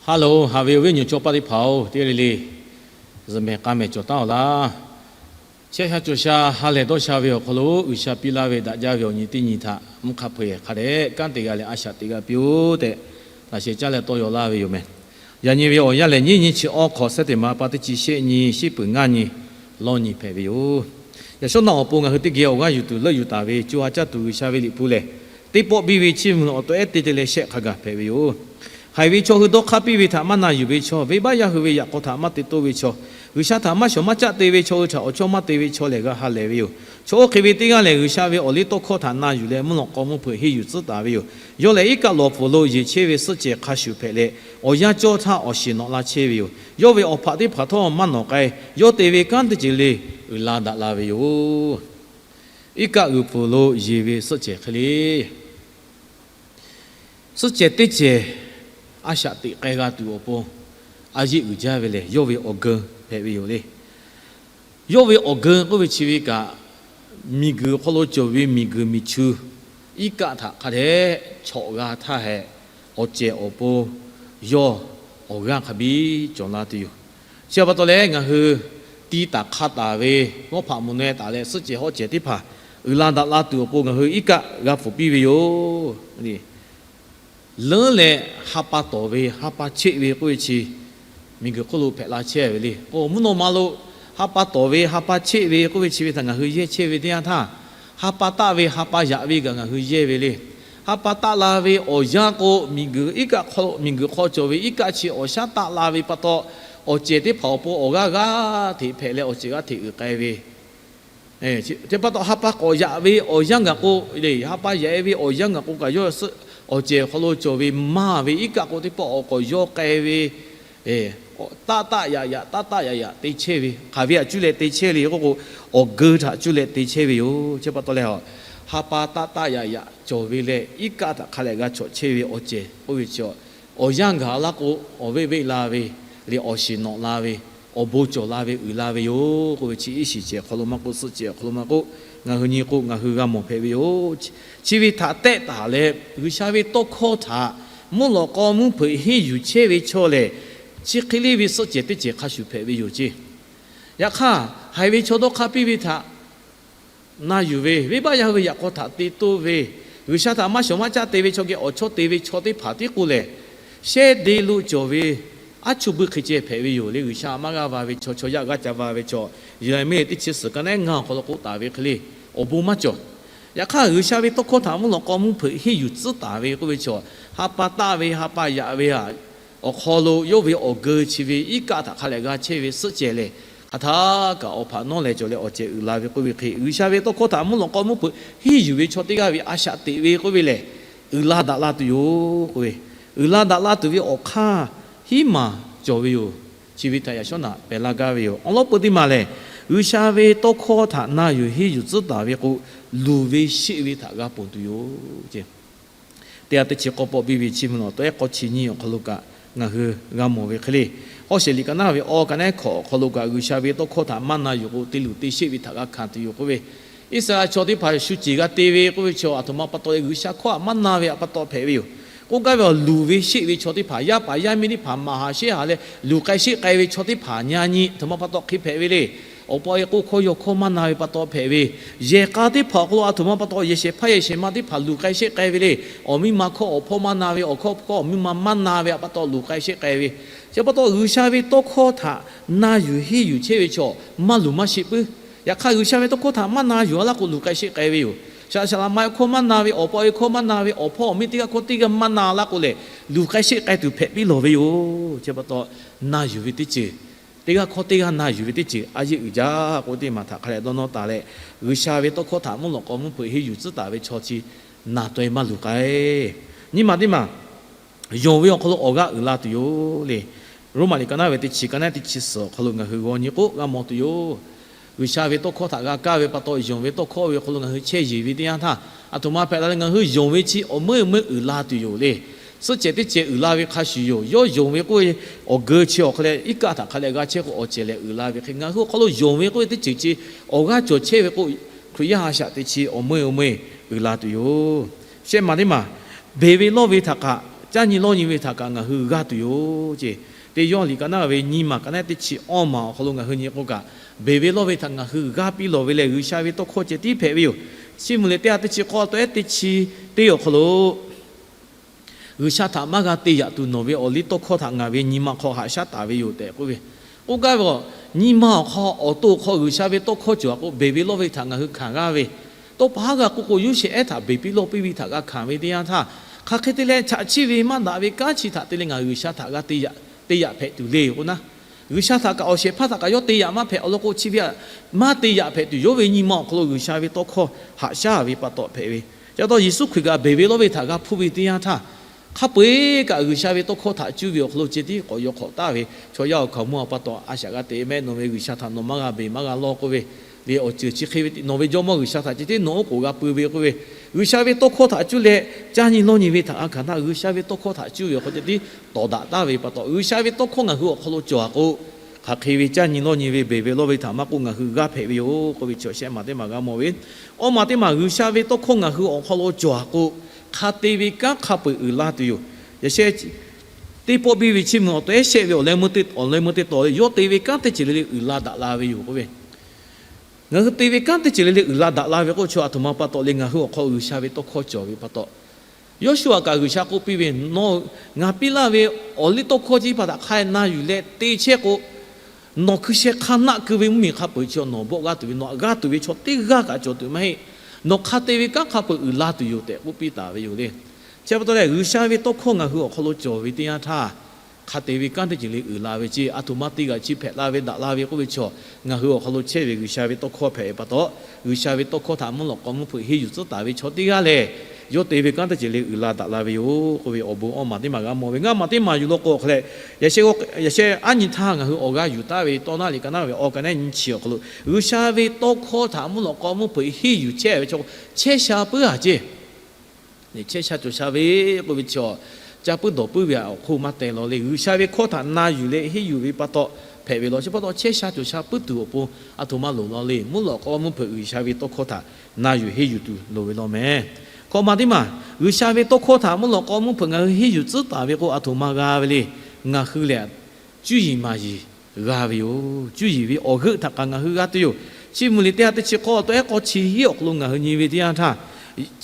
Haˉ loˬ, haꞈ ve awˬ viˉ awˬ nyi chaw paˆ teˇ hpaˍ-oˬ, teˇ g'aˇ le le zuhꞈ mehˍ k'a mehˍ cawˬ taˉ-aw laˇ. Chehˇ sha cawˬ sha ha lehˬ dawˇ sha ve awˬ hk'aw lo G'uiˬsha piˇ laˇ ve daꞈ jaˇ ve awˬ nyi teˇ nyi htaꞈ mvuhˇ hk'a hpeuꞈ hk'a dehꞈ kanˉ te g'a leh a shaꞈ teꞈ g'a piˇ-oˆ tehꞈ, laꞈ sheh caˇ leh tawˇ yaw laˇ ve yoˬ meh. Yaꞈ nyi ve awˬ yanˇ lehˬ, nyiˇ nyi chi awˇ hk'awꞈ sehˉ teˇ ma pa teˇ chi shehˆ nyi, shiˉ peuˬ ngaˇ nyi, lawˇ nyi hpehꞈ ve yoˬ. Yaꞈ shawˉ naꞈ awˬ pon ngaˬ hui teˇ geh awˬ g'aˇ yuˬ tuˬ leuˆ yuˬ taˍ ve co ha caˇ tuˬ G'uiˬsha ve Liꞈ hpu lehˬ, teˇ pawˆ biˇ ve chiˇ mvuh awˬ to ehˉ te te leh shehˆ hk'a gaˬ hpehꞈ ve yoˬ. Haiˬ ve chaw hui dawˇ hk'aˇ piˇ ve htaꞈ maˇ na yuˬ ve chaw, venˇbaˆ yaˇ hui ve yaꞈ k'aw htaꞈ maˇ te toˇ ve chaw, G'uiˬsha htaꞈ maˇ shawˍ maˇ caˆ te ve chaw hui htaꞈ awˬ chawˇ maˇ te ve chaw lehˬ g'a ha lehˬ ve yoˬ. Chaw oˇ hk'e ve teˇ g'aˇ lehˬ, G'uiˬsha ve awˬ liˇ tawˇ hkawˇ htaꞈ na yuˬ leh mvuhˇ lawꞈ k'aw mvuhˇ hpeuꞈ henˇ yuˬ tcuhˉ taˍ ve yoˬ. Yawˇ lehˬ iˉ kaˆ lawˬ pfuhˍ lo yeˬ chehˇ ve suhˆ cehˬ hk'a shuˍ hpehꞈ leh, awˬ yanˇ cawˇ htaˇ awˬ shiˍ nawꞈ la chehˇ ve yoˬ. Yawˇ ve awˬ hpaꞈ teˇ hpaˍ htawˇ maˇ nawˬ k'ai. Yawˇ te ve kanˉ teˇ ceuˬ le uiˍ la daꞈ la ve yoˬ. Iˉ kaˆ g'uiˬ pfuhˍ lo yeˬ ve suhˆ cehˬ hk'e le. Suhˆ cehˬ teˇ cehˬ a shaꞈ teꞈ k'ai g'a tuˬ awˬ pon a yeˆ uiˍ jaˇ ve lehˬ, yawˇ ve awˬ geu hpehꞈ ve yoˬ le. Yawˇ ve awˬ geu k'oˆ ve chi ve kaꞈ, miˬguiˬ awˬ hk'aw lo cawˬ ve miˬguiˬ miˬ chu iˉ kaˆ htaꞈ hk'a dehꞈ chawꞈ g'a htaˇ hehꞈ, awˬ cehˬ awˬ pon yawˇ awˬ g'aˇ hk'a biˇ cawˬ la tuˬ yoˬ. Chi pa taw leh ngaˬ hui ti taˍ hk'a taˍ ve, mawˇ hpaꞈ mvuhˇ naw e taˍ leh suhˆ cehˬ hawˉ cehˬ teˇ hpaˍ uiˍ la daꞈ la tuˬ awˬ pon ngaˬ hui iˉ kaˆ g'a pfuhˍ piˇ ve yoˬ. Leuˉ leh ha pa tawˍ ve ha pa cheˆ ve k'oˆ ve chi miˬguiˬ hk'oˆ lo hpehꞈ la chehˇ ve le. K'o mvuhˇ naw ma lo ha pa tawˍ ve ha pa cheˆ ve k'oˆ ve chi ve htaꞈ ngaˬ hui yehˇ chehˇ ve teˇ yanˇ htaˇ, ha pa taˆ ve ha pa yaꞈ ve kaꞈ ngaˬ hui yehˇ ve le. Ha pa taˆ la ve awˬ yanˇ k'o, miˬguiˬ iˉ kaˆ hk'aw, miˬguiˬ hk'aw cawˬ ve iˉ kaˆ chi awˬ shaˉ taˆ la ve pa taw, awˬ cehˬ teˇ hpaˍ awˬ pon awˬ g'aˇ g'aˇ hteꞈ hpehꞈ leh awˬ cehˬ g'aˇ hteꞈ uiˍ k'ai ve. Chi pa taw ha pa k'awꞈ yaꞈ ve awˬ yanˇ gaˬ k'o le, ha pa yaꞈ e ve awˬ yanˇ gaˬ k'o kaꞈ yawˇ awˬ cehˬ awˬ hk'aw lo cawˬ ve maˇ ve iˉ kaˆ k'o teˇ pawˆ awˬ k'awꞈ yawˇ k'ai ve, taˆ taˆ yaꞈ yaꞈ taˆ taˆ yaꞈ yaꞈ te chehˇ ve, hk'aˬ ve htaꞈ cuˇ leh te chehˇ le k'oˆ k'o, awˬ geu htaꞈ cuˇ leh te chehˇ ve yoˬ. Chi pa taw leh, ha pa taˆ taˆ yaꞈ yaꞈ cawˬ ve leh iˉ kaˆ htaꞈ hk'a lehꞈ g'a chawꞈ chehˇ ve awˬ cehˬ k'oˆ ve chi, awˬ yanˇ gaˬ laˇ k'o, awˬ veˆ veˆ la ve, le awˬ shiˍ nawꞈ la ve, awˬ bon cawˬ la ve uiˍ la ve yoˬ k'oˆ ve chi iˉ shiˍ cehˬ awˬ hk'aw lo maˇ k'oˆ, suhˆ cehˬ awˬ hk'aw lo maˇ k'oˆ, ngaˬ hui nyi k'o ngaˬ hui g'a mawˬ hpehꞈ ve yoˬ. Chi ve htaꞈ tehˆ taˍ leh, G'uiˬsha ve tawˇ hkawˇ htaꞈ mvuhˇ lawꞈ k'aw mvuhˇ hpeuꞈ henˇ yuˬ chehˇ ve chaw lehˬ, chi hk'e le ve suhˆ cehˬ teˇ cehˬ hk'a shuˍ hpehꞈ ve yoˬ ceˇ. Yaꞈ hk'aˇ, haiˬ ve chaw dawˇ hk'aˇ piˇ ve htaꞈ na yuˬ ve, venˇbaˆ yaˇ hui ve yaꞈ k'aw htaꞈ te toˇ ve, G'uiˬsha htaꞈ maˇ shawˍ maˇ caˆ te ve chaw geh awˬ chawˇ te ve chaw teˇ hpaˍ tiˉ k'o lehˬ, shehˇ de lo cawˬ ve aˉ chuˇ buiˇ hk'e ceh hpehꞈ ve yoˬ le. G'uiˬsha maˇ g'aˇ va ve chaw, chaw yaˇ g'aˇ ca va ve chaw, Yeˍraˍmiˆ teˇ chi suhˍ ka naˉ ngaˇ awˬ hk'aw lo k'oˆ taˍ ve hk'e le, awˬ bon maˇ cawˬ. Yaꞈ hk'aˇ, G'uiˬsha ve tawˇ hkawˇ htaꞈ mvuhˇ lawꞈ k'aw mvuhˇ hpeuꞈ henˇ yuˬ tcuhˉ taˍ ve k'oˆ ve chaw, ha pa taˆ ve ha pa yaꞈ ve awˬ hk'aw lo yawˇ ve awˬ geu chi ve iˉ kaˆ htaꞈ hk'a lehꞈ g'a chehˇ ve suhˆ cehˬ lehˬ, hk'aˬ htaˇ kaꞈ awˬ hpaꞈ nawˉ leh cawˬ leh awˬ cehˬ uiˍ la ve k'oˆ ve hk'e, G'uiˬsha ve tawˇ hkawˇ htaꞈ mvuhˇ lawꞈ k'aw mvuhˇ hpeuꞈ henˇ yuˬ ve chaw teˇ g'aˇ ve a shaꞈ teꞈ ve k'oˆ ve lehˬ, uiˍ la daꞈ la tuˬ yoˬ k'oˆ ve, uiˍ la daꞈ la tuˬ ve awˬ hk'aˇ hiˉ maˬ cawˬ ve yoˬ. Chi ve htaꞈ yaꞈ shawˉ naꞈ pehˬ laˇ gaˇ ve yoˬ. Awˬ lawn peu teˇ maˬ lehˬ, G'uiˬsha ve tawˇ hkawˇ htaꞈ na yuˬ henˇ yuˬ tcuhˉ taˍ ve k'o, luˬ ve sheˆ ve htaꞈ g'a ponˬ tuˬ yoˬ. Teˇ g'aˇ teˇ chi k'awˇ pawˆ biˇ ve chiˇ mvuh lawˬ tawˆ ehˉ k'awˇ chi nyiˇ awˬ hk'aw lo kaꞈ ngaˬ hui g'a mawˬ ve hk'e le. Hawˉ shehˍ liꞈ ka naˉ ve awˬ ka naˉ hkawꞈ awˬ hk'aw lo kaꞈ, G'uiˬsha ve tawˇ hkawˇ htaꞈ maˇ na yuˬ k'o, te luˬ te sheˆ ve htaꞈ g'a hkanˍ tuˬ yoˬ k'oˆ ve, Iˉsaˍreˍlaˆ chaw teˇ hpaˍ shu ceˬ g'a te ve k'oˆ ve chi, aˬ htoꞈ ma pa taw leh G'uiˬsha hkawˇ htaꞈ maˇ na ve htaꞈ pa taw hpehꞈ ve yoˬ. K'oˆ gaˇ ve awˬ luˬ ve sheˆ ve chaw teˇ hpaˍ, yaˇ paˍ yaˇ miˇ teˇ hpaˍ maˍ haˍ sheˆ haˍ leh luˬ k'ai sheˆ k'ai ve chaw teˇ hpaˍ nyi nyi aˬ htoꞈ ma pa taw hk'e hpehꞈ ve le. Awˬ pa e k'o hkawˇ yaw hkawˇ maˇ na ve pa taw hpehꞈ ve, yehˬ k'a teˇ hpaˍ awˬ hk'aw lo aˬ htoꞈ ma pa taw yehˬ shehˍ hpaˇ yehˬ shehˍ ma teˇ hpaˍ luˬ k'ai sheˆ k'ai ve le. Awˬ miˇ ma hkawˇ awˬ hpawˇ maˇ na ve, awˬ hkawˇ hkawˇ awˬ miˇ ma maˇ na ve htaꞈ pa taw luˬ k'ai sheˆ k'ai ve. Chi pa taw G'uiˬsha ve tawˇ hkawˇ htaꞈ na yuˬ henˇ yuˬ chehˇ ve chaw maˇ luˬ maˇ sheˆ puiˉ. Yaꞈ hk'aˇ, G'uiˬsha ve tawˇ hkawˇ htaꞈ maˇ na yuˬ a laˇ k'o, luˬ k'ai sheˆ k'ai ve yoˬ. Shaˍ shaˍ laꞈ ma e hkawˇ maˇ na ve, awˬ pa e hkawˇ maˇ na ve, awˬ hpawˇ awˬ miˇ teˇ g'aˇ hkawˇ teˇ g'aˇ maˇ na laˇ k'o lehˬ, luˬ k'ai sheˆ k'ai tuˬ hpehꞈ piˇ lawˬ ve yoˬ. Chi pa taw, na yuˬ ve teˇ ceuˬ, teˇ g'aˇ hkawˇ teˇ g'aˇ na yuˬ ve teˇ ceuˬ a yeˆ uiˍ jaˇ k'oˆ teˇ maˬ htaꞈ hk'a leh dawˇ nawˇ taˍ leh, G'uiˬsha ve tawˇ hkawˇ htaꞈ mvuhˇ lawꞈ k'aw mvuhˇ hpeuꞈ henˇ yuˬ tcuhˉ taˍ ve chaw chi naˬ taweh maˇ luˬ k'ai. Nyiˇ maˬ teˇ maˬ, yonˍ ve awˬ hk'aw lo awˬ g'aˇ uiˍ la tuˬ yoˬ le. Roˉmaꞈ liꞈ ka naˉ ve teˇ chi ka naˉ teˇ chi suhˍ awˬ hk'aw lo ngaˬ hui g'aw nyi k'o g'a mawˬ tuˬ yoˬ. G'uiˬsha ve tawˇ hkawˇ htaꞈ g'a kaˇ ve pa taw, yonˍ ve tawˇ hkawˇ ve awˬ hk'aw lo ngaˬ hui chehˇ yeˬ ve teˇ yanˇ htaˇ, aˬ htoꞈ ma hpehꞈ la leh ngaˬ hui yonˍ ve chi awˬ meuˇ meuˇ uiˍ la tuˬ yoˬ le. Suhˆ cehˬ teˇ cehˬ uiˍ la ve hk'a shuˍ yoˬ. Yawˇ yonˍ ve k'oˆ ve awˬ geu chi awˬ hk'aw leh iˉ kaˆ htaꞈ hk'a leh g'a chehˇ k'o, awˬ cehˬ lehˬ uiˍ la ve hk'e, ngaˬ hui awˬ hk'aw lo yonˍ ve k'oˆ ve teˇ ceuˬ chi awˬ g'aˇ cawˬ chehˇ ve k'o, Hkriꞈ yaˇ a shaꞈ teꞈ chi awˬ meuˇ awˬ meuˇ uiˍ la tuˬ yoˬ. Shehˆ maˬ teˇ maˬ, beˬ ve lawˇ ve htaꞈ kaꞈ caˇ nyi lawˇ nyi ve htaꞈ kaꞈ ngaˬ hui g'aˇ tuˬ yoˬ ceˇ. Teˇ Yoˇhanˬ liꞈ ka naˉ ve nyiˇ maˬ ka naˉ teˇ chi awˇ maˬ awˬ hk'aw lo ngaˬ hui nyi k'o kaꞈ, beˬ ve lawˇ ve htaꞈ ngaˬ hui g'aˇ piˇ lawˬ ve leh G'uiˬsha ve tawˇ hkawˇ ceh tiˉ hpehꞈ ve yoˬ. Chiˇ mvuh leh teˇ ha teˇ chi k'awˇ tawˆ ehˉ teˇ chi teˇ awˬ hk'aw lo G'uiˬsha htaꞈ maˇ g'a te yaꞈ tuˬ nawˬ ve awˬ liˇ tawˇ hkawˇ htaꞈ ngaˬ ve nyi ma hk'aw haꞈ shaˉ taˍ ve yoˬ tehꞈ k'oˆ ve. K'oˆ gaˇ ve a, nyi ma awˬ hk'aw awˬ to awˬ hk'aw G'uiˬsha ve tawˇ hkawˇ cawˬ a k'o, beˬ ve lawˇ ve htaꞈ ngaˬ hui hkanˍ g'aˇ ve, tawˇ pa haˉ g'a k'oˆ k'o, yawˇ shehˍ ehˉ htaꞈ beˬ piˇ lawˇ piˇ ve htaꞈ g'a hkanˍ ve teˇ yanˇ htaˇ, hk'aˬ hk'e te leh chaꞈ chiˇ ve maˇ daꞈ ve kanˉ chi htaꞈ te leh ngaˬ G'uiˬsha htaꞈ g'a te yaꞈ hpehꞈ tuˬ le k'o naˉ, G'uiˬsha htaꞈ kaꞈ awˬ shehˍ hpaˇ htaꞈ kaꞈ yawˇ te yaꞈ maˇ hpehꞈ awˬ lawn k'o, chi ve a, maˇ te yaꞈ hpehꞈ tuˬ yawˇ ve nyi ma awˬ hk'aw lo G'uiˬsha ve tawˇ hkawˇ haꞈ shaˉ ve pa taw hpehꞈ ve. Chi pa taw Yeˍsuˆ Hkriꞈ kaꞈ beˬ ve lawˇ ve htaꞈ g'a hpuˇ ve teˇ yanˇ htaˇ, hk'a peu eˬ kaꞈ G'uiˬsha ve tawˇ hkawˇ htaꞈ cuˇ ve awˬ hk'aw lo ceh tiˉ k'awꞈ yaw hk'awꞈ taˍ ve chaw yaˇ awˬ hkaoˍmonˇ a pa taw a shaꞈ g'a te mehˆ, nawˬ ve G'uiˬsha htaꞈ nawˬ maˇ g'a beˬ maˇ g'a lawˇ k'oˆ ve le. Awˬ ceuˬ chi hk'e ve nawˬ ve Jawˇmawˇ G'uiˬsha htaꞈ ceh tiˉ nawˬ oˉ k'oˍ g'a pui ve k'oˆ ve, G'uiˬsha ve tawˇ hkawˇ htaꞈ cuˇ leh caˇ nyi lawˇ nyi ve htaꞈ g'a hkanˍ htaˇ, G'uiˬsha ve tawˇ hkawˇ htaꞈ cuˇ ve awˬ hk'aw ceh tiˉ tawˍ daꞈ taˍ ve pa taw, G'uiˬsha ve tawˇ hkawˇ ngaˬ hui awˬ hk'aw lo cawˬ a k'o, hk'aˬ hk'e ve caˇ nyi lawˇ nyi ve beˬ ve lawˇ ve htaꞈ maˇ k'oˆ ngaˬ hui g'aˇ hpehꞈ ve yoˬ k'oˆ ve chi awˬ shehˆ maˬ teˇ maˬ g'a mawˬ ve. Awˇ maˬ teˇ maˬ G'uiˬsha ve tawˇ hkawˇ ngaˬ hui awˬ hk'aw lo cawˬ a k'o, hk'a te ve kanˉ hk'a peu eˬ uiˍ la tuˬ yoˬ. Yaꞈ sheh teˇ pawˆ biˇ ve chiˇ mvuh awˬ to ehˉ shehˆ ve awˬ leh meuˇ teˇ awˬ leh meuˇ teˇ taw le, yawˇ te ve kanˉ teˇ ceuˬ le le uiˍ la daꞈ la ve yoˬ k'oˆ ve. Ngaˬ hui te ve kanˉ teˇ ceuˬ le le uiˍ la daꞈ la ve k'oˆ ve chi a htoꞈ ma pa taw le, ngaˬ hui awˬ hk'aw G'uiˬsha ve tawˇ hkawˇ cawˬ ve pa taw, Yawˇshuˆ a kaꞈ G'uiˬsha k'oˆ piˇ ve, Nawˬ ngaˬ piˇ laˇ ve awˬ liˇ tawˇ hkawˇ chi teˇ hpaˍ htaꞈ hk'a na yuˬ leh te chehˇ k'o, nawˬ hkui sheh hk'a naˆ keu ve mvuhˇmiˬ hk'a peu-eˬ chi nawˬ bawˆ g'aˇ tuˬ ve, nawˬ htaꞈ g'aˇ tuˬ ve chaw teˇ g'aˇ kaꞈ cawˬ tuˬ maˇ heˆ. Nawˬ hk'a te ve kanˉ hk'a peu-eˬ uiˍ la tuˬ yoˬ tehꞈ k'oˆ piˇ taˍ ve yoˬ le. Chi pa taw leh, G'uiˬsha ve tawˇ hkawˇ ngaˬ hui awˬ hk'aw lo cawˬ ve teˇ yanˇ htaˇ, hk'a te ve kanˉ teˇ ceuˬ le uiˍ la ve ceˇ. A htoꞈ ma te g'aꞈ chi hpehꞈ la ve daꞈ la ve k'oˆ ve chaw, ngaˬ hui awˬ hk'aw lo chehˇ ve G'uiˬsha ve tawˇ hkawˇ hpehꞈ ve pa taw, G'uiˬsha ve tawˇ hkawˇ htaꞈ mvuhˇ lawꞈ k'aw mvuhˇ hpeuꞈ henˇ yuˬ tcuhˉ taˍ ve chaw teˇ g'aˇ lehˬ, yawˇ te ve kanˉ teˇ ceuˬ le uiˍ la daꞈ la ve yoˬ k'oˆ ve awˬ bon awˇ maˬ teˇ maˬ g'a mawˬ ve. Ngaˇ maˬ teˇ maˬ yuˬ law k'o hk'a leh, yaꞈ sheh yaꞈ sheh aˉ nyi htaˇ ngaˬ hui awˬ g'aˇ yuˬ taˍ ve tawˇ naˉ liꞈ ka naˉ ve awˬ ka naˉ nyi chi awˬ hk'aw lo, G'uiˬsha ve tawˇ hkawˇ htaꞈ mvuhˇ lawꞈ k'aw mvuhˇ hpeuꞈ henˇ yuˬ chehˇ ve chaw, chehˇ sha puiˉ a ceˇ. Chehˇ sha cawˬ sha ve k'oˆ ve chi, caˇ puiˉ dawˬ puiˉ ve awˬ hk'oˆ maˇ teh law le. G'uiˬsha ve hkawˇ htaꞈ na yuˬ leh henˇ yuˬ ve pa taw hpehꞈ ve law. Chi pa taw chehˇ sha cawˬ sha puiˉ tuˬ awˬ pon a htoꞈ ma loˍ law le. Mvuhˇ lawꞈ k'aw mvuhˇ hpeuꞈ G'uiˬsha ve tawˇ hkawˇ htaꞈ na yuˬ henˇ yuˬ tuˬ loˍ ve law meh. Hkawꞈ maˬ teˇ maˬ, G'uiˬsha ve tawˇ hkawˇ htaꞈ mvuhˇ lawꞈ k'aw mvuhˇ hpeuꞈ ngaˬ hui henˇ yuˬ tcuhˉ taˍ ve k'o, a htoꞈ ma g'a ve le. Ngaˬ hui lehˬ cuˇ yiˍ maˍ yiˍ g'a ve yoˬ. Cuˇ yiˍ ve awˬ g'euˆ htaꞈ kaꞈ ngaˬ hui g'a tuˬ yoˬ. Chiˇ mvuh liꞈ teˇ ha teˇ chi k'awˇ tawˆ ehˉ k'awˇ chi hiˉ awˬ hk'aw lo ngaˬ hui nyi ve teˇ yanˇ htaˇ,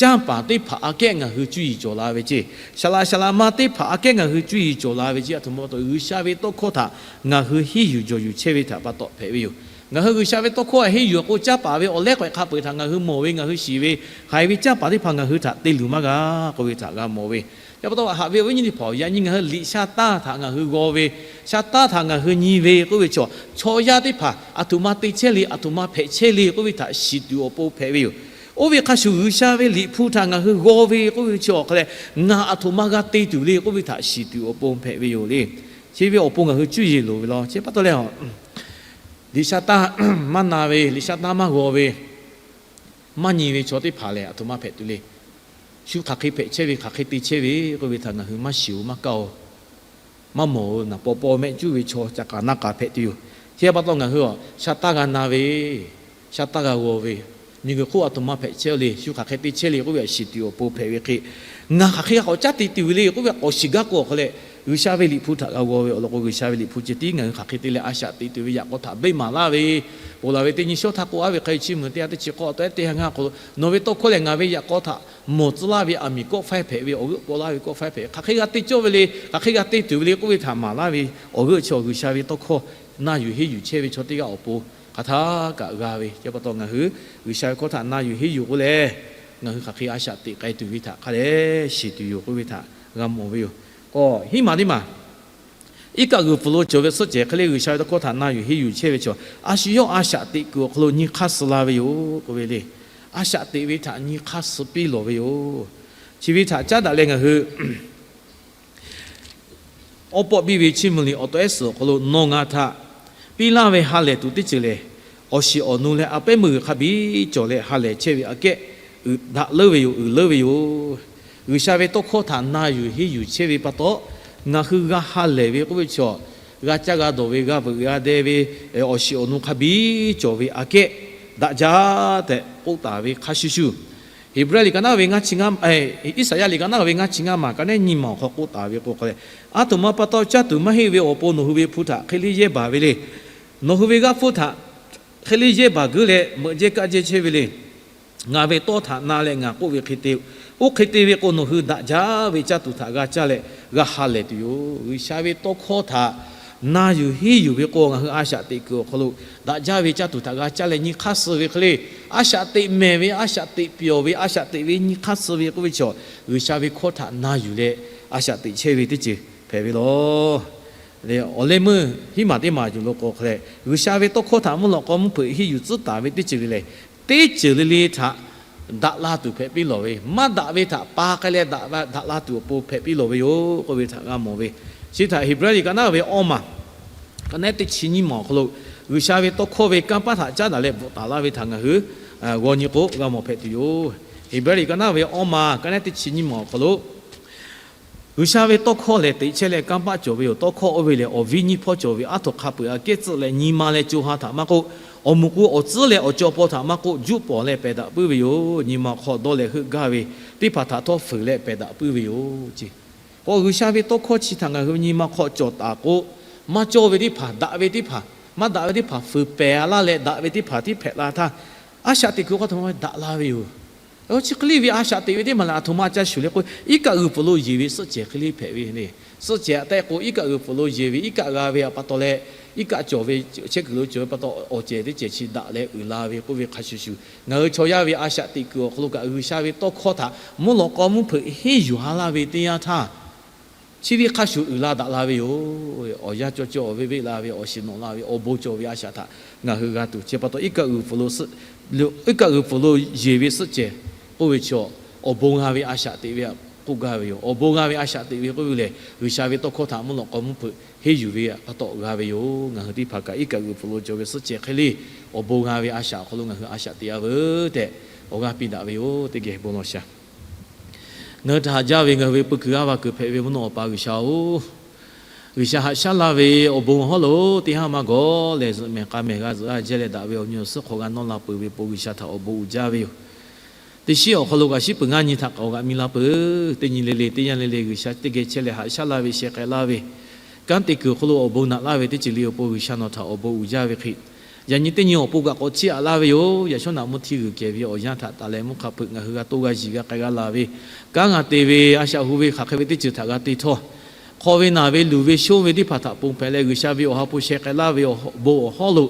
canˇ paˍ teˇ hpaˍ aꞈ kehˉ ngaˬ hui cuˇ yiˍ cawˬ la ve ceˇ. Saˍ laꞈ saˍ laꞈ ma teˇ hpaˍ aꞈ kehˉ ngaˬ hui cuˇ yiˍ cawˬ la ve ceˇ. A htoꞈ ma pa taw, G'uiˬsha ve tawˇ hkawˇ htaꞈ ngaˬ hui henˇ yuˬ jawˬ yuˬ chehˇ ve htaꞈ pa taw hpehꞈ ve yoˬ. Ngaˬ hui G'uiˬsha ve tawˇ hkawˇ henˇ yuˬ k'o, canˇ paˍ ve awˬ lehˉ k'awehꞈ hk'a peu-eˬ htaꞈ ngaˬ hui mawˬ ve, ngaˬ hui shiˍ ve, haiˬ ve canˇ paˍ teˇ hpaˍ ngaˬ hui htaꞈ te luˬ maˇ g'a k'oˆ ve htaꞈ g'a mawˬ ve. Chi pa taw haꞈ ve awˬ viˉ nyi teˇ hpaˍ, yaꞈ nyi ngaˬ hui liꞈ sha taˇ htaꞈ ngaˬ hui g'aw ve, sha taˇ htaꞈ ngaˬ hui nyi ve k'oˆ ve chaw, chaw yaˇ teˇ hpaˍ a htoꞈ ma te chehˇ le, a htoꞈ ma hpehꞈ chehˇ le k'oˆ ve htaꞈ shiˍ tuˬ awˬ pon hpehꞈ ve yoˬ. Oˇ ve hk'a shuˍ G'uiˬsha ve Liꞈ hpu htaꞈ ngaˬ hui g'aw ve k'oˆ ve chi awˬ hk'a lehˬ, ngaˬ a htoꞈ ma g'a te tuˬ le k'oˆ ve htaꞈ shiˍ tuˬ awˬ pon hpehꞈ ve yoˬ le. Chi ve awˬ pon ngaˬ hui cuˇ yiˍ loˍ ve law. Chi pa taw leh, liꞈ sha taˇ maˇ na ve, liꞈ sha taˇ maˇ g'aw ve, maˇ nyi ve chaw teˇ hpaˍ lehˬ, a htoꞈ ma hpehꞈ tuˬ le. Shu hk'aˬ hk'e hpehꞈ chehˇ ve, hk'aˬ hk'e te chehˇ ve k'oˆ ve htaꞈ ngaˬ hui maˇ shiˍ-oˬ maˇ kaˇ-oˬ. Maˇ mawˬ-oˬ. Naˍ paw paw mehˆ cuˇ ve chaw ca k'aˍ naˇ k'aˍ hpehꞈ tuˬ yoˬ. Chi pa taw ngaˬ hui a sha taˇ g'a na ve, sha taˇ g'a g'aw ve, miˬguiˬ hk'oˆ a htoꞈ ma hpehꞈ chehˇ le, shu hk'aˬ hk'e te chehˇ le k'oˆ ve htaꞈ shiˍ tuˬ awˬ pon hpehꞈ ve hk'e, ngaˬ hk'aˬ hk'e k'awꞈ caˉ te tuˬ ve le k'oˆ ve k'awꞈ shiˍ gaˇ k'o awˬ hk'a lehˬ, G'uiˬsha ve Liꞈ hpu htaꞈ g'a g'aw ve awˬ lawn k'o, G'uiˬsha ve Liꞈ hpu ceh tiˉ ngaˬ hui hk'aˬ hk'e te tuˬ ve yaꞈ k'aw htaꞈ beˆ maˍ laˇ ve, ponˬ laˬ ve teˇ nyi shawˉ htaˇ k'oˆ a ve hk'a, Chiˇ mvuh teˇ ha teˇ chi k'awˇ tawˆ ehˉ teˇ ha ngaˇ hk'aw lo, nawˬ ve tawˇ hkawˇ lehˬ ngaˬ ve yaꞈ k'aw htaꞈ mawˬ tcuh laˇ ve aˬ miˍ kawˆ faiˇ hpehꞈ ve, awˬ g'euˆ paw laˇ ve kawˆ faiˇ hpehꞈ, hk'aˬ hk'e g'a te cawˇ ve le, hk'aˬ hk'e g'a te tuˬ ve le k'oˆ ve htaꞈ maˍ laˇ ve awˬ g'euˆ chi, G'uiˬsha ve tawˇ hkawˇ na yuˬ henˇ yuˬ chehˇ ve chaw teˇ g'aˇ awˬ pon hk'aˬ htaˇ kaꞈ g'a ve. Chi pa taw ngaˬ hui G'uiˬsha ve hkawˇ htaꞈ na yuˬ henˇ yuˬ k'oˆ leh, ngaˬ hui hk'aˬ hk'e a shaꞈ teꞈ k'ai tuˬ ve htaꞈ hk'a dehꞈ shiˍ tuˬ yoˬ k'oˆ ve htaꞈ g'a mawˬ ve yoˬ. K'o, hiˉ maˬ teˇ maˬ, iˉ kaˆ g'uiˬ pfuhˍ lo cawˬ ve suhˆ cehˬ hk'e le G'uiˬsha ve tawˇ hkawˇ htaꞈ na yuˬ henˇ yuˬ chehˇ ve chaw, a shu yawˇ a shaꞈ teꞈ kuiˬ awˬ hk'aw lo nyi hk'aˇ suh la ve yoˬ k'oˆ ve le. A shaꞈ teꞈ ve htaꞈ nyi hk'aˇ suh piˇ lawˬ ve yoˬ. Chi ve htaꞈ caˉ daꞈ leh ngaˬ hui Awˉ pawˆ biˇ ve Chiˇ mvuh liꞈ awˬ tawˆ ehˉ suhˍ awˬ hk'aw lo, nawˬ ngaˬ htaꞈ piˇ laˇ ve ha lehˬ tuˬ teˇ ceuˬ lehˬ, awˬ shiˍ awˬ nu leh a pehˉ meuˇ g'uiˬ hk'a biˇ cawˬ leh ha lehˬ chehˇ ve aꞈ kehˉ uiˍ daꞈ leuˉ ve yoˬ, uiˍ leuˉ ve yoˬ. G'uiˬsha ve tawˇ hkawˇ htaꞈ na yuˬ henˇ yuˬ chehˇ ve pa taw, ngaˬ hui g'a ha lehˬ ve k'oˆ ve chaw, g'a caˇ g'a dawˬ ve, g'a veuꞈ g'a deh ve, awˬ shiˍ awˬ nu hk'a biˇ cawˬ ve aꞈ kehˉ daꞈ jaˇ tehꞈ k'oˆ taˍ ve hk'a shuˍ shuˍ, Heˍbrehˇ liꞈ ka naˉ ve ngaˇ chi ngaˇ, Iˉsaˍyaˆ liꞈ ka naˉ ve ngaˇ chi ngaˇ maˬ ka neˉ nyiˇ maˬ awˬ hk'aw k'oˆ taˍ ve k'o hk'a leh, aˉ htoꞈ ma pa taw caˇ tuˬ maˇ heˆ ve awˬ pon nawˬ hui ve hpu htaꞈ hk'e le yehˇ baˬ ve le. Nawˬ hui ve g'aˇ hpfuhˇ htaꞈ hk'e le yehˇ baˬ geuˉ leh meuꞈ jehˇ kaˆ jehˇ chehˇ ve le. Ngaˬ ve tawˇ htaꞈ na leh ngaˬ k'oˆ ve hk'e te, oˇ hk'e te ve k'o, nawˬ hui daꞈ jaˇ ve caˇ tuˬ htaꞈ g'a caˇ leh g'a ha lehˬ tuˬ yoˬ. G'uiˬsha ve tawˇ hkawˇ htaꞈ na yuˬ henˇ yuˬ ve k'o, ngaˬ hui a shaꞈ teꞈ kuiˬ awˬ hk'aw lo daꞈ jaˇ ve caˇ tuˬ htaꞈ g'a caˇ leh nyi hk'aˇ suh ve hk'e le, a shaꞈ teꞈ mehˍ ve, a shaꞈ teꞈ pyawˬ ve, a shaꞈ teꞈ ve nyi hk'aˇ suh ve k'oˆ ve chaw, G'uiˬsha ve hkawˇ htaꞈ na yuˬ leh a shaꞈ teꞈ chehˇ ve teˇ ceuˬ hpehꞈ ve lawˬ. Awˬ leh meuˇ hiˉ maˬ teˇ maˬ yuˬ lo k'o hk'a leh, G'uiˬsha ve tawˇ hkawˇ htaꞈ mvuhˇ lawꞈ k'aw mvuhˇ hpeuꞈ henˇ yuˬ tcuhˉ taˍ ve teˇ ceuˬ le lehˬ, teˇ ceuˬ le le htaꞈ daꞈ la tuˬ hpehꞈ piˇ lawˬ ve, maˇ daꞈ ve htaꞈ pa k'ai leh daꞈ la tuˬ awˬ pon hpehꞈ piˇ lawˬ ve yoˬ k'oˆ ve htaꞈ g'a mawˬ ve. Chi htaꞈ Heˍbrehˇ liꞈ ka naˉ ve awˇ maˬ ka neˉ teˇ chi nyiˇ maˬ awˬ hk'aw lo, G'uiˬsha ve tawˇ hkawˇ ve kanˇ paˆ htaꞈ caˉ daꞈ leh bvuhꞈ taˍ laˇ ve htaꞈ ngaˬ hui g'aw nyi k'o g'a mawˬ hpehꞈ tuˬ yoˬ. Heˍbrehˇ liꞈ ka naˉ ve awˇ maˬ ka neˉ teˇ chi nyiˇ maˬ awˬ hk'aw lo, G'uiˬsha ve tawˇ hkawˇ lehˬ teꞈ chehˇ leh kanˇ paˆ cawˬ ve yoˬ. Tawˇ hkawˇ oˇ ve lehˬ awˬ viˉ nyiˇ hpawˇ cawˬ ve, aˉ htoꞈ hk'a peuˬ aꞈ kehˉ tcuhˆ leh nyi ma leh co ha htaꞈ maˇ k'oˆ, awˬ muꞈ k'u awˬ tcuhˉ leh awˬ caw paw htaꞈ maˇ k'oˆ, juˆ pawˍ leh pehˬ daꞈ puiˉ ve yoˬ. Nyi ma hk'aw dawˇ leh heuˆ gaˇ ve teˇ hpaˍ htaꞈ htawˇ fuiˍ leh pehˬ daꞈ puiˉ ve yoˬ ce. K'o G'uiˬsha ve tawˇ hkawˇ chi htaꞈ ngaˬ hui ve nyi ma hk'aw cawˬ taˍ k'o, maˇ cawˇ ve teˇ hpaˍ, daꞈ ve teˇ hpaˍ, maˇ daꞈ ve teˇ hpaˍ fuiˍ pehˬ a laˇ leh daꞈ ve teˇ hpaˍ tiˉ hpehꞈ la htaˇ, a shaꞈ teꞈ kuiˬ hk'aw htaꞈ ma daꞈ la ve yoˬ. Chi hk'e le ve a shaꞈ teꞈ ve teˇ maˬ lehˬ, aˬ htoꞈ ma ca shuˍ le k'o, iˉ kaˆ g'uiˬ pfuhˍ lo yeˬ ve suhˆ cehˬ hk'e le hpehꞈ ve le. Suhˆ cehˬ aꞈ tehˆ k'o, iˉ kaˆ g'uiˬ pfuhˍ lo yeˬ ve, iˉ kaˆ g'a ve pa taw leh, iˉ kaˆ cawˬ ve, chehˇ kuiˬ lo cawˬ ve pa taw, awˬ cehˬ teˇ cehˬ chi daꞈ leh uiˍ la ve k'oˆ ve hk'a shuˍ shuˍ, ngaˬ hui chaw yaˇ ve a shaꞈ teꞈ kuiˬ awˬ hk'aw lo kaꞈ G'uiˬsha ve tawˇ hkawˇ htaꞈ mvuhˇ lawꞈ k'aw mvuhˇ hpeuꞈ henˇ yuˬ ha laˇ ve teˇ yanˇ htaˇ, chi ve hk'a shuˍ uiˍ la daꞈ la ve yoˬ. Awˬ yanˇ cawˇ cawˇ awˬ ve veˆ la ve, awˬ shiˍ nawꞈ la ve, awˬ bon cawˬ ve a shaꞈ htaꞈ ngaˬ hui g'a tuˬ. Chi pa taw iˉ kaˆ g'uiˬ pfuhˍ lo yeˬ ve suhˆ cehˬ k'oˆ ve chaw, awˬ bon g'a ve a shaꞈ teꞈ ve k'oˆ gaˇ ve yoˬ. Awˬ bon g'a ve a shaꞈ teꞈ ve k'oˆ ve lehˬ, G'uiˬsha ve tawˇ hkawˇ htaꞈ mvuhˇ lawꞈ k'aw mvuhˇ hpeuꞈ henˇ yuˬ ve pa taw g'a ve yoˬ. Ngaˬ hui teˇ hpaˍ kaꞈ iˉ kaˆ g'uiˬ pfuhˍ lo cawˬ ve suhˆ cehˬ hk'e le, awˬ bon g'a ve a shaꞈ awˬ hk'aw lo ngaˬ hui a shaꞈ teꞈ a veuˬ tehꞈ awˬ g'aˇ piˇ daꞈ ve yoˬ. Teˇ geh bon lawˬ shaˍ. Ngaˬ hui htaꞈ haꞈ jaˇ ve ngaˬ hui ve peu kuiˬ g'aˇ va kuiˬ hpehꞈ ve mvuhˇ naw awˬ pa G'uiˬsha-oˬ, G'uiˬsha haꞈ shaˉ laˇ ve awˬ bon awˬ hawˉ lo teˇ haˉ maˇ gawˬ lehˬ, zuhꞈ mehˍ k'a mehˍ g'a zuhꞈ a jehˇ leh daꞈ ve awˬ nyi awˬ suhˉ hk'aw g'a nawˇ la peuˬ ve pon G'uiˬsha htaꞈ awˬ bon uiˍ jaˇ ve yoˬ. Teˇ shiˉ awˬ hk'aw lo kaꞈ shiˉ peuˬ ngaˇ nyi htaꞈ k'awꞈ g'aꞈ mi la peuˬ. Teˇ nyi le le, teˇ yanˇ le le, G'uiˬsha teˇ geh chehˇ leh haꞈ shaˉ laˇ ve, sheh k'ai laˇ ve, kanˉ te kuiˬ awˬ hk'aw lo awˬ bon naꞈ laˇ ve teˇ ceuˬ le awˬ pon G'uiˬsha nawˬ htaꞈ awˬ bon uiˍ jaˇ ve hk'e, yaꞈ nyi teˇ nyi awˬ pon kaꞈ k'awꞈ chiˇ aꞈ laˇ ve yoˬ. Yaꞈ shawˉ naꞈ mvuhˇ htiˇ g'uiˬ kehˬ ve awˬ yanˇ htaꞈ taˍ leh mvuhˇ hk'a peuꞈ ngaˬ hui g'a to g'a yiˬ g'a k'ai g'a laˬ ve, kanˉ g'a te ve a shaꞈ hu ve hk'aˬ hk'e ve teˇ ceuˬ htaꞈ g'a te htawˇ, hk'aw ve naˬ ve luˬ ve shonˇ ve teˇ hpaˍ htaꞈ ponˬ hpehꞈ leh G'uiˬsha ve awˬ ha hpu sheh k'ai laˇ ve awˬ bon awˬ hawˉ lo,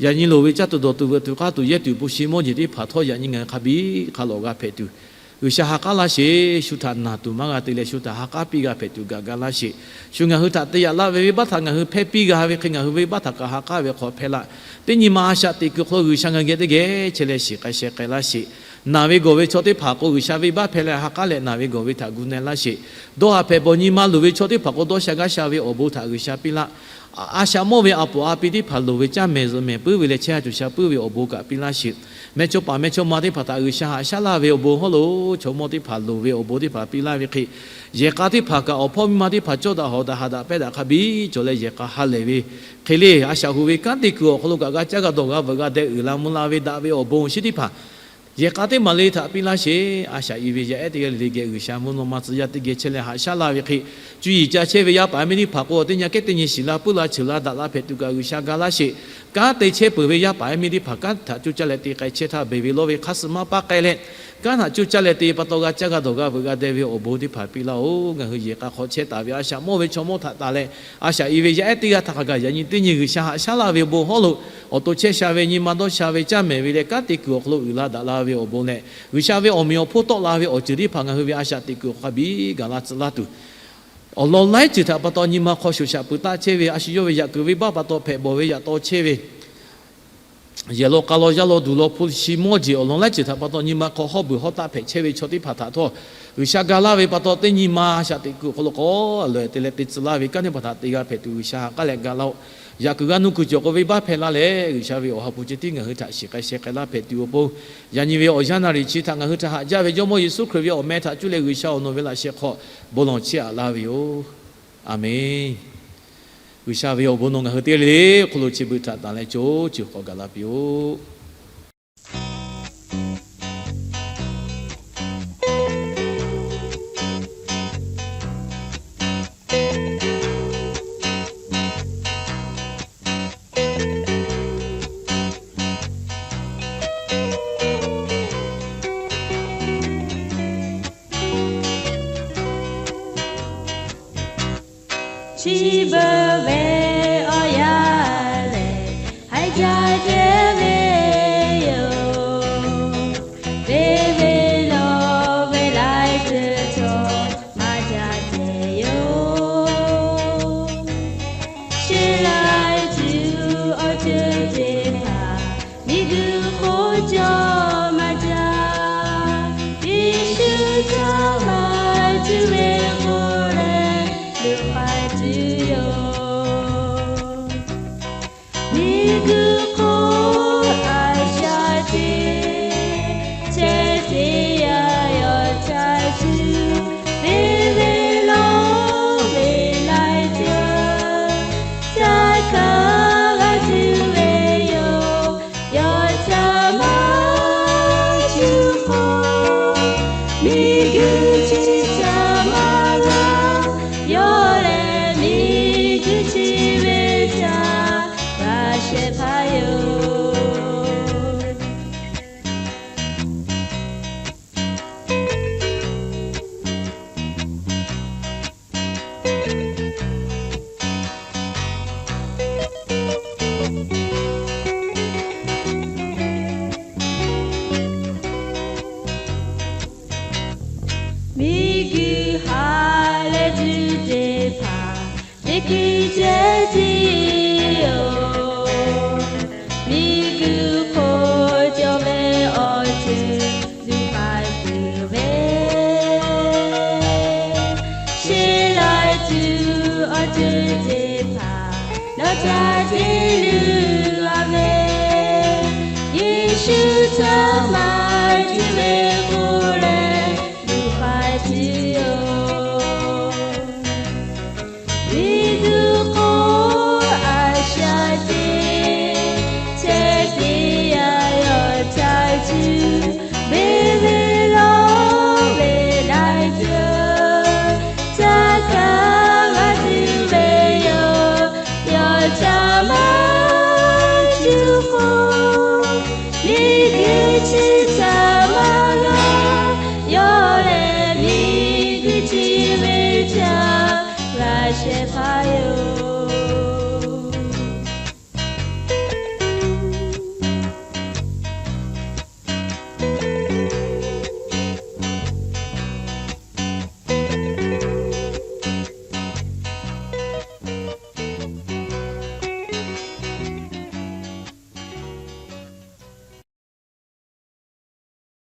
yaꞈ nyi loˍ ve caˇ tuˬ dawˬ tuˬ veuꞈ tuˬ k'aˇ tuˬ yehˇ tuˬ bon shi mawˇ jeˬ teˇ hpaˍ htawˇ yaꞈ nyi ngaˬ hui hk'a biˇ hk'a lawꞈ g'a hpehꞈ tuˬ, G'uiˬsha ha k'aˉ laˇ sheˍ. Shu htaꞈ naˬ tuˬ maˇ g'a te leh, shu htaꞈ ha k'aˉ piˇ g'a hpehꞈ tuˬ gaꞈ ga laˇ sheˍ. Shu ngaˬ hui htaꞈ te yaꞈ laˇ ve venˇbaˆ htaꞈ ngaˬ hui hpehˇ piˇ g'a ve hk'e, ngaˬ hui venˇbaˆ htaꞈ kaꞈ ha k'aˉ ve hk'aw hpehˇ laˇ. Teˇ nyi ma a shaꞈ teꞈ kuiˬ hk'aw lo G'uiˬsha ngaˬ geh teˇ geh chehˇ leh shiˍ k'ai sheh k'ai laˇ sheˍ. Naˬ ve gawˬ ve chaw teˇ hpaˍ k'o, G'uiˬsha venˇbaˆ hpehˇ leh ha k'aˉ leh naˬ ve gawˬ ve htaꞈ gu na laˇ sheˍ. Dawˇ haꞈ hpehꞈ bawˬ nyi ma luˬ ve chaw teˇ hpaˍ k'o, dawˇ sha gaˇ sha ve awˬ bon htaꞈ G'uiˬsha piˇ laˇ. A shaꞈ mawˇ ve a poˍ a pi teˇ hpaˍ loˍ ve caˇ mehˍ zuhꞈ mehˍ puiˉ ve leh chehˇ sha tuˬ sha puiˉ ve awˬ bon kaꞈ piˇ laˇ sheˍ. Mehˇchawˇ paˍ mehˇchawˇma teˇ hpaˍ htaꞈ G'uiˬsha haꞈ shaˉ laˇ ve awˬ bon hawˉ lo, chaw mawˇ teˇ hpaˍ loˍ ve awˬ bon teˇ hpaˍ piˇ laˇ ve hk'e, yehˬ k'a teˇ hpaˍ kaꞈ awˬ hpawˇ miˇ ma teˇ hpaˍ cawˇ daꞈ hawꞈ daꞈ haꞈ daꞈ pehˇ daꞈ hk'a biˇ cawˬ leh yehˬ k'a ha lehˬ ve hk'e le, a shaꞈ hu ve kanˉ te kuiˬ awˬ hk'aw lo kaꞈ g'a caˇ g'a dawˬ g'a veuꞈ g'a deh uiˍ la mvuh la ve daꞈ ve awˬ bon awˬ shinˉ teˇ hpaˍ yehˬ k'a teˇ maˬ le htaꞈ piˇ laˇ sheˍ. A shaꞈ i ve yaˇ ehˉ teˇ g'aˇ le le geh G'uiˬsha mvuhˇ naw ma tcuh yaˇ teˇ geh chehˇ leh haꞈ shaˉ laˇ ve hk'e, cuˇ yiˍ ca chehˇ ve yaˇ paˍ yaˇ miˇ teˇ hpaˍ k'o, teˇ nyi kehˉ teˇ nyi shiˍ la puiˉ la cheuˬ la daꞈ la hpehꞈ tuˬ kaꞈ G'uiˬsha ga laˇ sheˍ. Kanˉ te chehˇ peuˬ ve yaˇ paˍ yaˇ miˇ teˇ hpaˍ kanˉ htaꞈ coˇ caˇ leh te k'ai chehˇ htaˇ, beˬ ve lawˇ ve hk'aˇ suh maˇ paˇ k'ai leh, kanˉ htaꞈ coˇ caˇ leh te pa taw g'a caˇ g'a dawˬ g'a veuꞈ g'a deh ve awˬ bon teˇ hpaˍ piˇ laˇ-oˬ. Ngaˬ hui yehˬ k'a hk'aw chehˇ taˍ ve a shaꞈ mawˇ ve chaw mawˇ htaꞈ tanˬ leh, a shaꞈ i ve yaˇ ehˉ teˇ g'aˇ htaꞈ hk'a gaˬ yaꞈ nyi teˇ nyi G'uiˬsha haꞈ shaˉ laˇ ve awˬ bon hawˉ lo awˬ to chehˇ sha ve, nyi ma dawˇ sha ve, caˇ mehˍ ve leh kanˉ te kuiˬ awˬ hk'aw lo uiˍ la daꞈ la ve awˬ bon leh, G'uiˬsha ve awˬ meꞈ awˬ hponˇ tawˆ la ve awˬ ceuˬ teˇ hpaˍ ngaˬ hui ve a shaꞈ teꞈ kuiˬ awˬ hk'a biˇ gaˬ la tcuh laˇ tuˬ, awˬ lawn laiˉ ceuˬ htaꞈ pa taw nyi ma hk'aw shoˍ shaꞈ peuˬ taˆ chehˇ ve, a shu yawˇ ve yaꞈ kuiˬ venˇbaˆ pa taw hpehꞈ bawˬ ve yaꞈ taw chehˇ ve, yehˬ law k'a law yaˇ law duˬ law hpu shi mawˇ jeˬ awˬ lawn laiˉ ceuˬ htaꞈ pa taw nyi ma hk'aw hawˉ beuˬ hawˉ taˆ hpehꞈ chehˇ ve chaw teˇ hpaˍ htaꞈ htawˇ, G'uiˬsha ga laˇ ve pa taw teˇ nyi ma a shaꞈ teꞈ kuiˬ awˬ hk'aw lo k'awꞈ lawˬ te leh te tcuh laˇ ve kanˉ teˇ hpaˍ htaꞈ te g'a hpehꞈ tuˬ G'uiˬsha ha k'aˉ leh ga laˇ-oˆ. Yaꞈ kuiˬ g'a nuˇ kuiˬ cawˬ k'o venˇbaˆ hpehˇ laˇ leh, G'uiˬsha ve awˬ ha hpu ceh tiˉ ngaˬ hui htaꞈ shiˍ k'ai sheh k'ai laˇ hpehꞈ tuˬ awˬ pon, yaꞈ nyi ve awˬ yanˇ naˍ riˍ chi htaꞈ ngaˬ hui htaꞈ haꞈ jaˇ ve Jawˇmawˇ Yeˍsuˆ Hkriꞈ ve awˬ meh htaꞈ cuˇ leh G'uiˬsha awˬ nawˬ ve laꞈ sheh hk'aw bon lawˬ chiˇ aꞈ laˇ ve yoˬ. A menˬ. G'uiˬsha ve awˬ bon nawˬ ngaˬ hui teˇ g'aˇ le le awˬ hk'aw lo chi beuꞈ htaꞈ tanˬ leh co ceuˬ k'awꞈ gaˬ la piˇ-oˆ. Chi beuꞈ ve awˬ yanˇ lehˬ, haiˬ jaˇ ceh ve yoˬ. Ve ve lawˬ ve laiˉ ceuˬ chaw maˇ jaˇ ceh yoˬ. Sheˍ laiˉ ceuˬ awˬ ceuˬ teˇ hpaˍ, miˬguiˬ hk'oˆ cawˬ maˇ jaˇ. Yeˍsuˆ htaꞈ maˇ cuˇ ve k'o leh, luˬ hk'ai tuˬ yoˬ. Miˬguiˬ hk'oˆ a shaꞈ teˇ, chehˇ teˇ yanˇ yawˇ ca cuˇ, ve ve lawˬ ve laiˉ ceuˬ, ca kaˇ g'a tuˬ ve yoˬ. Yawˇ ca maˇ cuˇ k'o, miˬguiˬ chi ca maˇ g'a. Yawˇ lehˬ miˬguiˬ chi ve ca g'a shehˍ hpaˇ yoˬ. Miˬguiˬ ha leh tuˬ teˇ hpaˍ, teˇ hkui ceh tiˉ yoˬ. Miˬguiˬ hk'oˆ cawˬ ve awˬ ceuˬ luˬ hk'ai tuˬ ve, sheˍ laiˉ ceuˬ awˬ ceuˬ teˇ hpaˍ, nawˬ ca teˇ luˬ a ve, Yeˍsuˆ htaꞈ maˇ cuˇ ve k'o leh, luˬ hk'ai tuˬ yoˬ. Miˬguiˬ hk'oˆ a shaꞈ teˇ, chehˇ teˇ yanˇ yawˇ ca cuˇ, ve ve lawˬ ve laiˉ ceuˬ, ca kaˇ g'a tuˬ ve yoˬ. Yawˇ ca maˇ cuˇ k'o, miˬguiˬ chi ca maˇ g'a. Yawˇ lehˬ miˬguiˬ chi ve ca g'a shehˍ hpaˇ yoˬ.